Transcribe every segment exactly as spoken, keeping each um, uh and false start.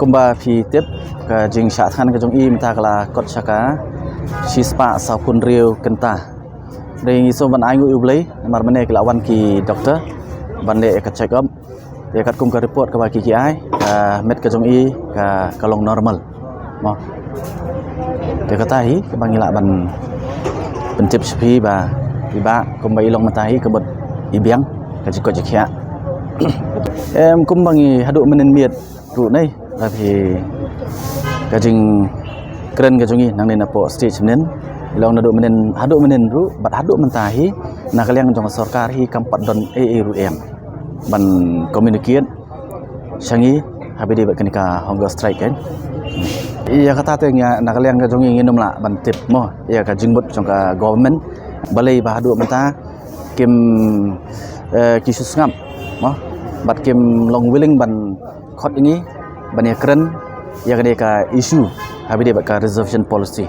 Kumba phi tip, ka jingshah thngan ka jong i mynta ka la kot sha ka shispah sawphew hynriew kynta. Dei ngi sngewbha ban ai nguh ïa U Blei namar mynne ki la wan ki doktor ban leh ïa ka check up. Te katkum ka report kaba ki ki ai, ka met ka jong i ka, ka long normal. Mo. Te kata hi kaba ngi lah ban pyntip sha phi ba i Bah kumba i long mynta hi ka mut i biang ka jingkoit jingkhiah. Em, kumba ngi haduh mynnin miet ruh nei la phi, ka jingkren ka jong i nangne napoh stage mynnin, i long naduh mynnin, haduh mynnin ruh bad haduh mynta hi na ka liang jong ka sorkar hi kam pat don ei ei ruh em ban communicate sha ngi haba ïadei bad kane ka hunger strike kan. Ïa kata te ngi na ka liang ka jong ngi ngin ym lah ban tip mo ïa ka jingmut jong ka government, balei ba haduh mynta kim, eh, ki shu sngap mo, bad kim long willing ban khot ïa ngi ban ïakren ïa kane ka issue haba ïadei bad ka reservation policy.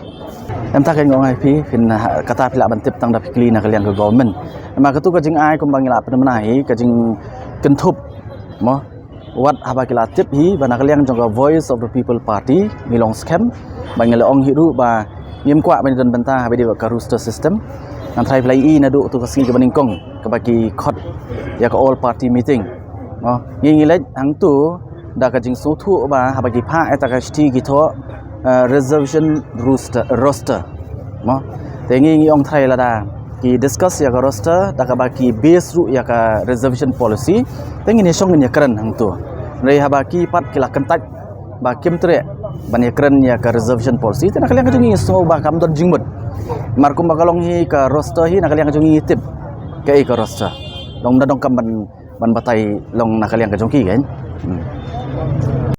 Em, ta ka ngong ai phi, phin, ha, kata phi lah ban tip tang da phi kylli na ka liang ka government. Namar katu ka jingai kumba ngi lah pynmynta hi ka jingkynthup mo, wat haba ki la tip hi ba na ka liang jong ka Voice of the People Party ngi long skhem ba ngi la ong hi ruh ba ngim kwah ban don bynta haba ïadei bad ka roster system. Ngan tharai phi la ïohi naduh tu ka sngi kaba nyngkong kaba ki khot ïa ka all party meeting. Mo, ngi ngi leit hangtu da ka jingsngewthuh ba haba ki phah ïa ta ka shithi ki thoh, eh, reservation roster, roster. Mo, te ngi ngi ong tharai lada ki discuss ïa ka roster da kaba ki base ruh ïa ka reservation policy, te ngin ïa shong ngin ïakren hangtu. Hynrei haba ki pat ki la kyntait ba kim treh ban ïakren ïa ka reservation policy, te na ka liang ka jong ngi ngi sngew ba kam don jingmut. Namar kumba ka long hi ka roster hi na ka liang ka jong ngi ngi tip kaei ka roster. Long da donkam ban ban batai long na ka liang ka jong ki kan. Hmm.